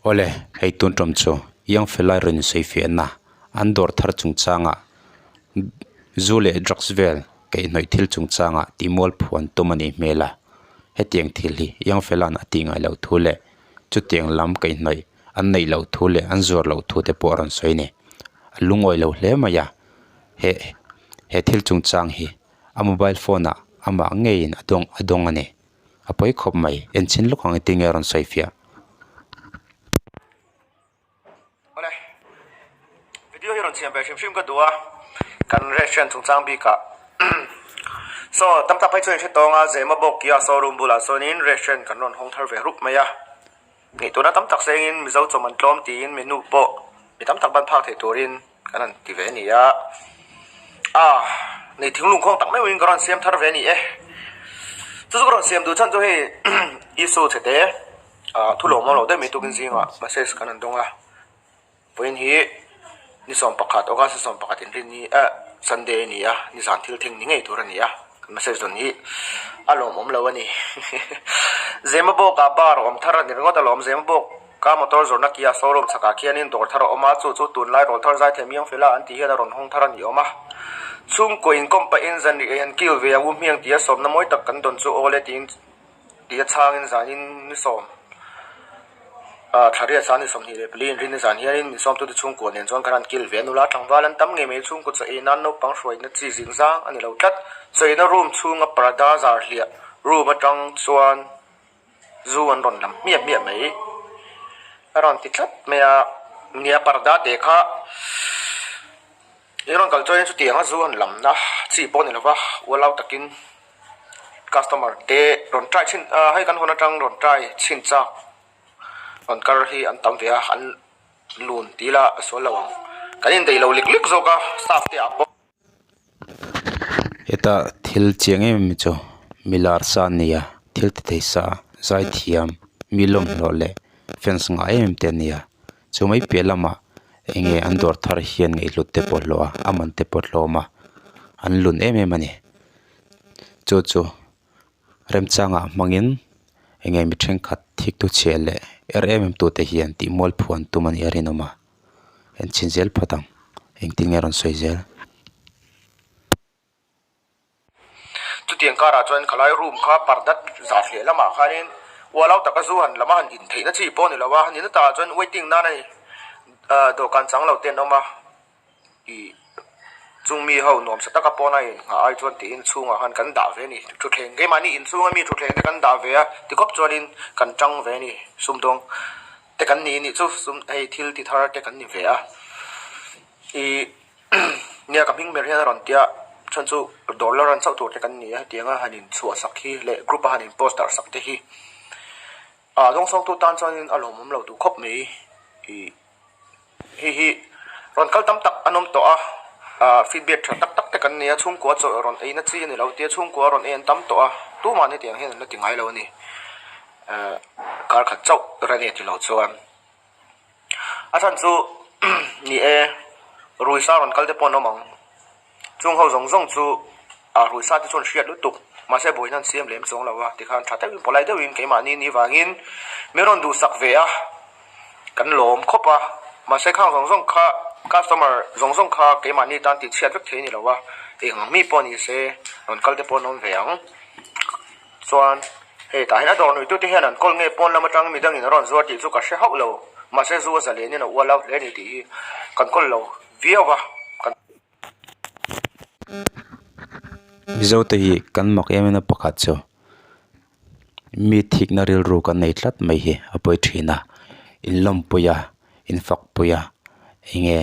Awle, hei tun ṭawm chu Young Fella rawn insawifiahna an dawr thar chungchangah zu leh drugs vel kaihhnawih thil chungchangah tihmual phuan tum a nih hmel a. Hetiang thil hi Young Fella'n a tih ngaih loh thu leh chutiang lam kaihhnawih an neih loh thu leh an zuar loh thu te pawh a rawn sawi a ni. A lungawi lo hle mai a, he he thil chungchang hi a mobile phone ah amah ngeiin a dawng a dawng a ni. A pawi khawp mai, enchhin lawk ang i tinge a rawn sawi fiah. Awle, video hi rawn siam ve hrim hrim ka duh a, kan restaurant chungchang bikah saw tam tak phei chuan in hre tawng a, Zema bawk kia showroom bulah sawnin restaurant kan rawn hawng thar ve rup mai a, ngaihtuahna tam tak sengin Mizo chawm an tlawm tiin menu pawh mi tam tak ban phak theih turin kan han ti ve a ni a, ah nei thinglung khawng tak meuhin ka rawn siam thar ve a ni e, chu chu ka rawn siam duh chhan chu hei Isu chhe te ah thu lawm awm lo deuh mai tukin zingah message kan han dawng a, vawiin hi ni 11 August ni 11 inrin ni eh Sunday a ni a, nizan thil theng ni ngei tur a ni a, kan message dawn hi a lawmawm lo a ni Zemabawkah bar a awm thar a ni ringawt alawm Zemabawk. Ka motor zawrhna kia showroom chhakah khianin dawr thar a awm a, chu chu tunlai rawl thar zai thei miang fela an tih hian a rawn hawng thar a ni awm a. Chhungkaw inkawm pahin zan rih ei han kil ve ang u hmiang tia sawmna mawi tak kan dawn chu aw le tiin tia chhangin zanin ni sawm ah thla riat san ni 24 inrin ni zan hianin min sawmtute chhungkua nen chuan kan han kil ve a, nula tlangval an tam ngei mai chhungkaw chaw ei nan naupang hruaina chi zing zang a ni lo tlat. Chaw eina room chhunga parda zar hliah room atang chuan Zu an rawn lam hmiah hmiah mai. A rawn ti tlat mai a, nia parda te kha i rawn kal chuan chutiang a zu an lamna chi pawh a ni lova, ualau takin customer te rawn try chhin ah hei kan hawn atang rawn try chhin chak rawn kar hi an tam ve a, an lun ti ila a sual lo ang. Kan indaih lo lek lek zawk a staff te ah pawh. Heta thil chiang em em chu milar sa an ni a thil ti thei sa zai thiam mi lawmhlawh leh fans ngah em em te an ni a chu mai piah lamah eng nge an dawr thar hian ngaihhlut te pawh hlawh a a man te pawh hlawm a an lun em em a ni chu chu remchangah hmangin eng nge mi thenkhat thik tu chhia leh er em em tute hian tih mual phuan tum a nih a rinawm a. En chhin zel phawt ang, engtin nge a rawn sawi zel. Chutiang karah chuan khalai room kha parda zah hleh lamah khanin ualau taka zu han lama han intheihna chi pawh a ni lo a, ni natah chuan waiting nan a ni dawhkan chang lo te an awm a, ih chung mi ho nuamsa taka pawna innghah ai chuan tiin chhungah khan kan dah ve a ni, thutthleng keimahni inchhunga mi thutthleng te kan dah ve a tikhawp chuanin kan tang ve a ni sumdawng. te kan ni nih chu sum hei thil ti thar te kan ni ve a ih nia ka hming ber hian a rawn tia chhan chu dawr la run chauh tur te kan ni a hetiang a han in chhuah sak hi leh group a han in post darh sak te hi ah dawngsawng tu tan chuan a lawmawm lo duh khawp mai ih hei hi rawn kal tam tak an awm tawh a ah feedback tha tak tak te kan nei a chhungkua chawlh rawn ei na chi a ni lo tia chhungkua rawn ei an tam tawh a tumah hetiang hian an la ti ngai lo a ni. Kar khat chauh reng e tilo chuan a chhan chu ni e Ruisa rawn kal te pawh an awm ang chung ho zawng zawng chu ah Ruisa te chuan hriat lutuk mahse buaina an siam lem chuang lo a tikhan tha deuhin pawlai deuhin keimahni ni vangin min rawn duhsak ve a kan lawm khawp a mahse khang zawng zawng kha customer zawng zawng kha keimahni tan tih chhiat vek thei a ni lo a eng ang mi pawh ni se rawn kal te pawh an awm ve ang. Chuan, hei tah hian a dawr nuitute hian an kawl nge pawn lam atang midangin a rawn zuar tih chu ka hre hauh lo. Mahse zu a zalenin a ual au hle a ni tih hi kan kawl lo viau a. Kan. Mizote hi kan mak em em a pakhat chu mi thikna rilru kan nei tlat mai hi a pawi thin a, in lawmpui a, in fakpui a, enge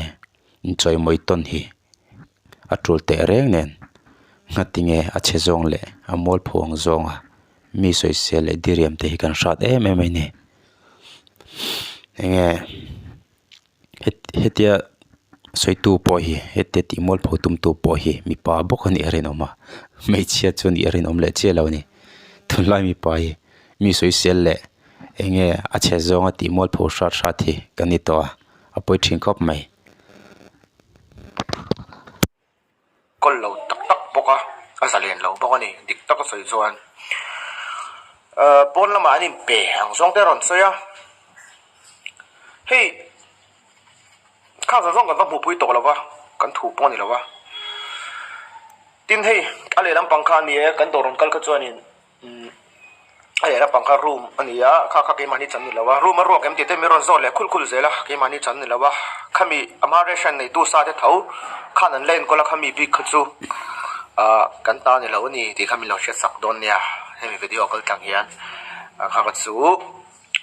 inchawimawi tawn hi. A tul teh reng nen nghatinge a chhe zawng leh a mual phuang zawnga mi sawisel leh diriam te hi kan hrat em em a ni enge hetia sawitu pawh hi hetia tih mual pho tum tu pawh hi mipa bawk a nih a rinawm a hmeichhia chu nih a rinawm leh chiah lo a ni tunlai mipa hi mi sawisel leh enge a chhe zawnga tih mual pho hrat hrat hi kan ni tawh a a pawi thin khawp mai. Kawl lo tak tak bawk a, a zalen lo bawk a ni, dik taka sawi chuan pawn lamah an inpe ang zawng te a rawn sawi a. Hei khang zawng zawng kan va hmuhpui tawh lo va, kan thu pawh a ni lo va. Tin hei a lehlam pang kha a ni e, kan dawr rawn kal kha chuanin umm a lehlam pang kha room a ni a, kha kha keimahni chan ni lo a, room a ruak em tih te min rawn zawt leh khul khul zel a, keimahni chan ni lo a, khami a hma ration neitu sa te tho khan an la enkawl a, khami bik kha chu ah kan ta ni lo a ni tih kha min lo hriat sak dawn nia, hemi video kal tlang hian kha kha chu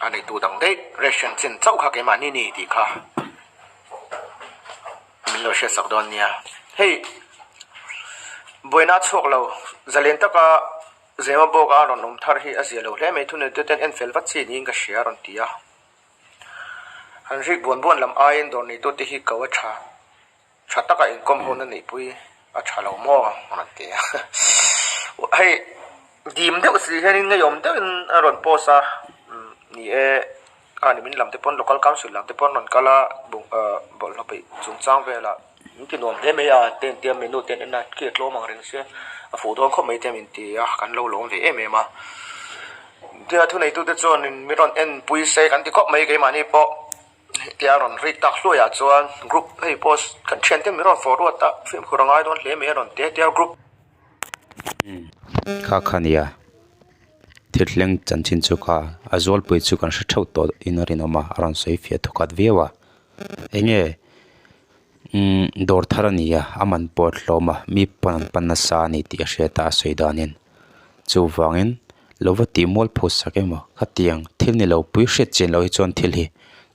a neitu dang daih ration chin chauh kha keimahni ni tih kha min lo hriat sak dawn nia. Hei buaina a chhuak lo zalen taka Zema bawka a rawn awm thar hi a zia lo hle mai thunei te ten en fel vat chi niin ka hria a rawn ti a. Han rik buan buan lam aiin dawr neitute hi ko a tha tha taka inkawm ho na neihpui a tha lo maw a rawn ti a. Hei dim deuh si hianin ngeiawm deuhin a rawn post a ni e. A ni min lam te pawn local council lam te pawn rawn kal a bawng ah bawlhhlawh peih chungchang velah min ti nuam hle mai a te an tia menu te an en a khi a tlawm ang reng sia a fuh dawn khawp mai te min ti a kan lo lawm ve em em a tia thuneitu te chuan in min rawn en pui se kan ti khawp mai keimahni pawh hetia rawn rik tak hluai ah chuan group hei post kan thian te min rawn forward a fimkhur a ngai dawn hle mai a rawn ti a tia group. Kha kha nia thilthleng chanchin chu kha a zualpui chu kan hre theuh tawh in a rinawm a a rawn sawi fiah thawkhat viau a enge umm dawr thar a ni a a man pawh a hlawm a mi pawn an pan nasa a ni tih a hriat a a sawi danin chuvangin lo va tih mual phut sak emaw khatiang thil ni lo pui hriat chian loh hi chuan thil hi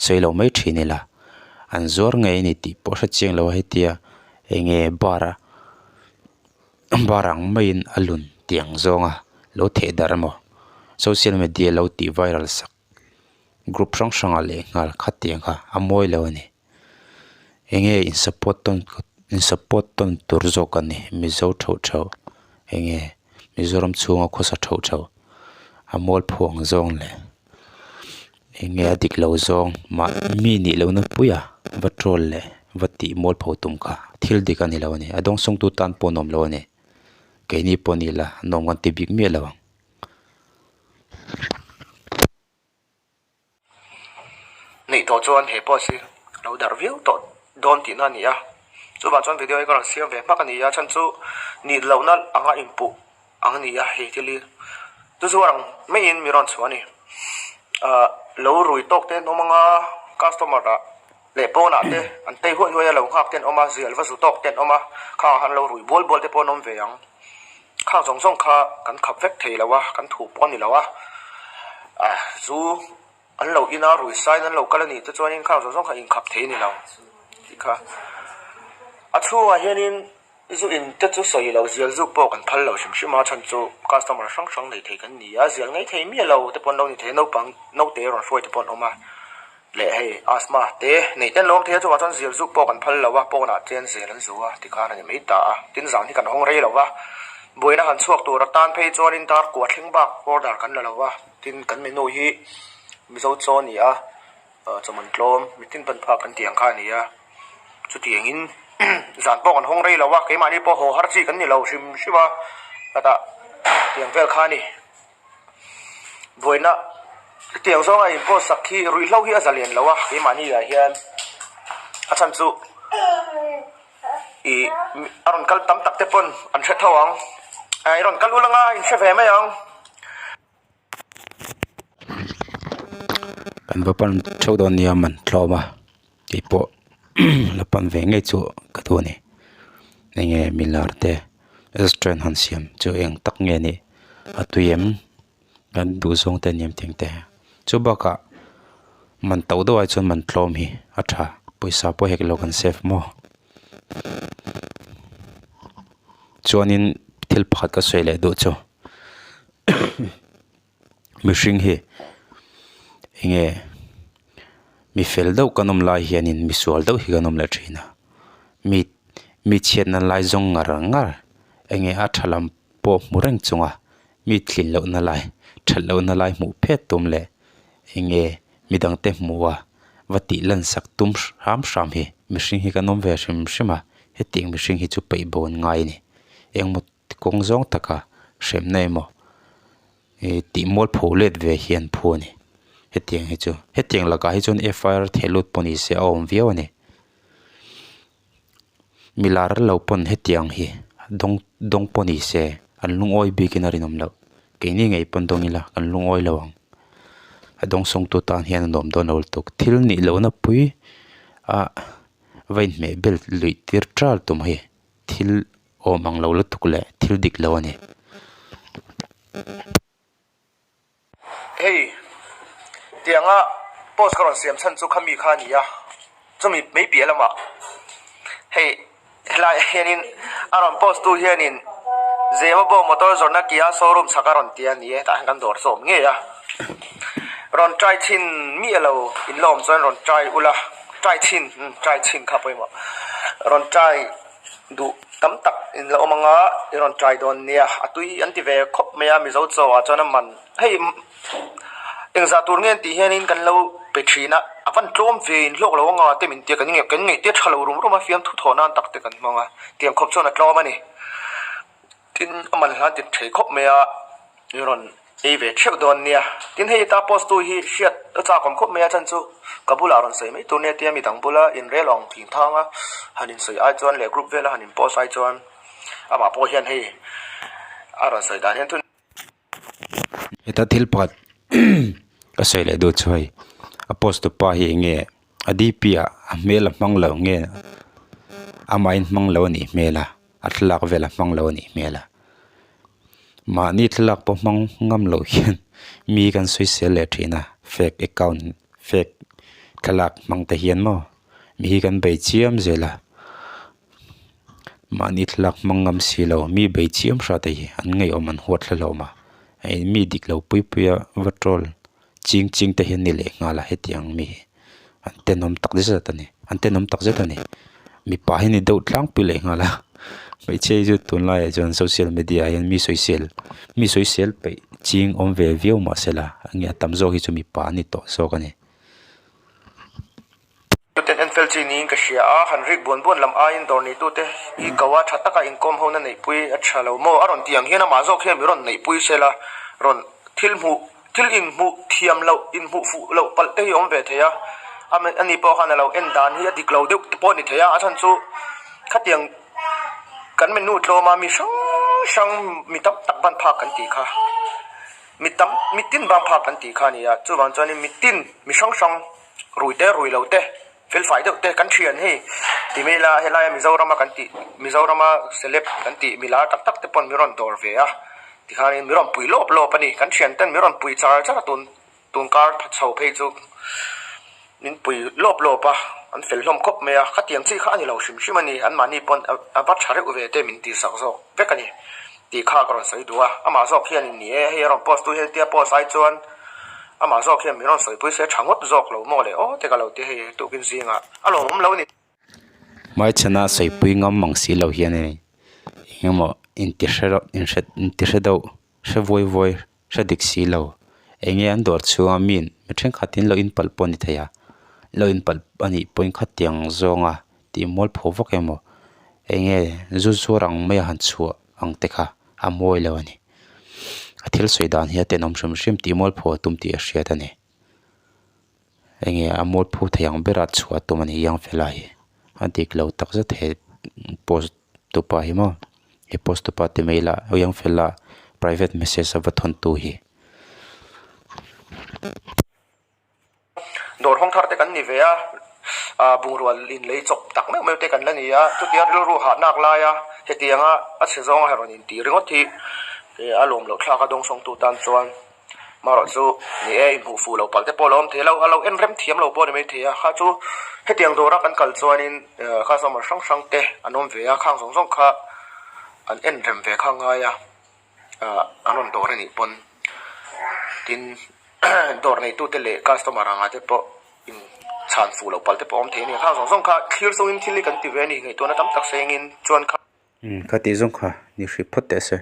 sawi lo mai thin ila an zuar ngei a ni tih pawh hre chiang lo a hetia enge bar a. Bar ang maiin a lun tih ang zawnga lo theh darh emaw social media lo tih viral sak group hrang hrangah leh nghal khatiang kha a mawi lo a ni. Enge in support tawn in support tawn tur zawk a ni mizo theuh theuh enge Mizoram chhunga khawsa theuh theuh a mualphuang zawng leh Enge a dik lo zawng mah mi nih lohna puia va troll leh va tih mualpho tum kha thil dik a ni lo a ni a dawngsawngtu tan pawh nuam lo a ni keini pawh ni ila nuam kan ti bik miah lo ang. Neih tawh chuan he post hi lo darh viau tawh dawn tihna a ni a chuvang chuan video hi ka rawn siam ve hmak a ni a chhan chu nih lohna anga inpuh ang a ni a hei thil hi chu chu ang maiin mi rawn chhuah a ni ah lo rui tawk te an awm ang a customer ah leh pawnah te an tei huai huai a lo nghak te an awm a zial va zu tawk te an awm a khangah khan lo rui bual bual te pawh an awm ve ang khang zawng zawng kha kan khap vek thei lo a kan thu pawh a ni lo a ah zu an lo in a rui sain an lo kal a nih te chuanin khang zawng zawng kha inkhap thei a ni lo tih kha a chhungah hianin. Zu in te chu sawi lo zial zuk pawh kan phal lo hrim hrim a, chhan chu customer hrang hrang nei thei kan ni a, zial ngei thei miah lo te pawh an lo ni thei a, naupang naute rawn hruai te pawh an awm a, leh hei asthma te nei te an lo awm thei a, chuvang chuan zial zuk pawh kan phal lo a, pawnah te an zial an zu a tikhan a ni mai ta a, tin zan hi kan hawng rei lo va, buaina han chhuak tur atan phei chuanin dar kua thleng bak order kan la lo va, tin kan menu hi Mizo chaw a ni a. Chawman tlawm mitin pan phak kan tih ang kha a ni a, chutiangin zan pawh kan hawng rei lo a, keimahni pawh haw har chi kan ni lo hrim hrim a, hetah tiang vel kha a ni. Buaina tiang zawnga in post sak hi ruihhlo hi a za lian lo a, keimahni ah hian a chhan chu ih a rawn kal tam tak te pawn an hre tho ang, i rawn kal ul anga in hre ve mai ang. Kan va pan theuh dawn nia man tlawm a keipawh la pan ve ngei chu ka duh a ni enge milar te restaurant han siam chu eng tak nge nih a tui em kan duh zawng te aniam tih ang te chu bakah man to deuh ai chuan man tlawm hi a tha pawisa pawh hek lo kan save maw chuanin thil pakhat ka sawi leh duh chu. Mihring hi enge mi fel deuh kan awm lai hianin mi sual deuh hi kan awm leh thin a mi mi chhiatna lai zawng ngar ngar enge a tha lam pawh hmu reng chunga mi tlin lohna lai that lohna lai hmuh phet tum leh enge midang te hmuh a va tih lan sak tum hram hram hi mihring hi kan awm ve hrim hrim a hetiang mihring hi chu peih bo an ngai a ni engmaw Kawng zawng taka hremna emaw ih tih mualpho let ve hi an phu a ni. Hetiang hi chu hetiang lakah hi chuan FIR theh lut pawh ni se a awm viau a ni. Milar lo pawn hetiang hi dawng dawng pawh ni se an lungawi bikin a rinawm loh. Keini ngei pawn dawng ila kan lungawi lo ang. A dawng sawngtu tan hian a nuam dawn lo lutuk. Thil nih lohna pui ah va inhmeh bel luih tir ṭal tum hi thil awm ang lo lutuk leh thil dik lo a ni. Hei, tianga post ka rawn siam chhan chu khami kha a ni a, chumi mai piah lamah hei helaiah hianin a rawn post tu hianin Zemabawk motor zawrhna Kia showroom chhak a rawn ti a ni e, tah hian kan dawr sawm ngei a, rawn try chhin miah lo in la awm chuan rawn try ula, try chhin umm try chhin kha pawimawh, rawn try duh tam tak in la awm anga i rawn try dawn nia a tui an ti ve khawp mai a mizo chaw ah chuan a man hei engzah tur nge an tih hianin kan lo pe thin a a van tlawm ve in hlawk lo anga te min tia kan nge kan ngaihtir tha lo rum rum a fiamthu thawh nan tak te kan hmang a tiang khawp chuan a tlawm a ni. Tin, a man hlan ti thei khawp mai a, i rawn ei ve theuh dawn nia. Tin, hei ta post tu hi hriat a chak awm khawp mai a, chhan chu ka bulah rawn sawi mai tur nia tia midang bula inrel awng thing thang a han insawi ai chuan leh group vela han in post ai chuan amah pawh hian hei a rawn sawi dan hian thun Heta thil pakhat ka sawi leh duh chu hei a post tu pa hi eng nge a dp ah a hmel a hmang lo nge amahin hmang lo a nih hmel a. A thlalak vel a hmang lo a nih hmel a mahni thlalak pawh hmang ngam loh hian mi kan sawisel leh thin a fake account fake thlalak hmang te hian maw mi hi kan bei chiam zel a mahni thlalak hmang ngam si lo mi bei chiam hra te hi an ngeiawm an huat hlawm a hei mi dik lo pui pui a va troll ching ching te hi an ni leh nghal a hetiang mi hi an tenawm tak zet a ni an tenawm tak zet a ni mipa hi ni deuh tlangpui leh nghal a hmeichhia hi chu tunlaiah chuan social media ah hian mi sawisel mi sawisel peih ching awm ve viau mahsela enge a tam zawk hi chu mipa an ni tawh zawk a ni. Chuten en fel chi niin ka hria a, han rik buan buan lam aiin dawr neitute hi ko a tha taka inkawm hona neihpui a tha lo maw? A rawn ti ang hian amah zawk hian mi rawn neihpui se la, rawn thil hmuh thil inhmuh thiam loh inhmuh fuh loh palh te hi a awm ve thei a, ani pawh khan a lo en dan hi a dik lo deuh te pawh a ni thei a, a chhan chu khatiang kan menu tlawma mi hrang hrang mi tam tak ban phak kan tih kha mi tam mi tin ban phak kan tih kha a ni a, chuvang chuanin mi tin mi hrang hrang. Rui te rui lo te fel fai deuh te kan thian hei ti mai ila helaia Mizorama kan tih Mizorama celeb kan tih mi lar tak tak te pawn mi rawn dawr ve a tikhanin mi rawn pui lawp lawp a ni kan thian ten mi rawn pui char char a tun tun kar chho phei chu min pui lawp lawp a an fel hlawm khawp mai a khatiang chi kha a ni lo hrim hrim a ni anmahni pawn a va tha reuh ve te min tih sak zawk vek a ni tih kha ka rawn sawi duh a amah zawk hian in ni e hei a rawn post tu hian tia post ai chuan. Amah zawk hian min rawn sawipui se tha ngawt zawk lo maw le aw te ka lo ti hei tukin zingah a lawmawm lo ni. Hmaichhana sawipui ngam mang si lo hian hei engemaw inti hre reuh inhre inti hre deuh hre vuai vuai hre dik si lo eng nge an dawr chhunga mi mi thenkhatin lo inpalh pawh a ni thei a lo inpalh a nih pawhin khatiang zawnga tih mual pho vak emaw eng nge zu zuar ang maia han chhuah ang te kha a mawi lo a ni. A thil sawi dan hi a tenawm hrim hrim tih mualpho a tum tih a hriat a ni. Enge a mualpho thei ang bera chhuah a tum a ni Young fella hi. A dik lo tak zet he post tupa hi maw he post tupa ti mai ila Young fella private message a va thawn tu hi. Dawr hawng thar te kan ni ve a, ah bungrua in lei chawp tak meuh meuh te kan la ni a, chutia rilru hah nak lai a hetianga a chhe zawnga rawn intih ringawt hi a lawm loh thlak a dawngsawng tu tan chuan marawh chu ni e inhmuh fuh loh palh te pawh a lo awm thei lo, a lo en rem thiam lo pawh a ni maithei a, kha chu hetiang dawra kan kal chuanin customer hrang hrang te an awm ve a, khang zawng zawng kha an en rem ve kha ngai a. ah an rawn dawr a nih pawn tin dawr neitute leh customer anga te pawh in chhan fuh loh palh te pawh a awm thei a ni khang zawng zawng kha thlir chungin thil hi kan ti ve a ni ngaihtuahna tam tak sengin chuan kha Umm kha tih zawng kha ni hrih phawt teh se.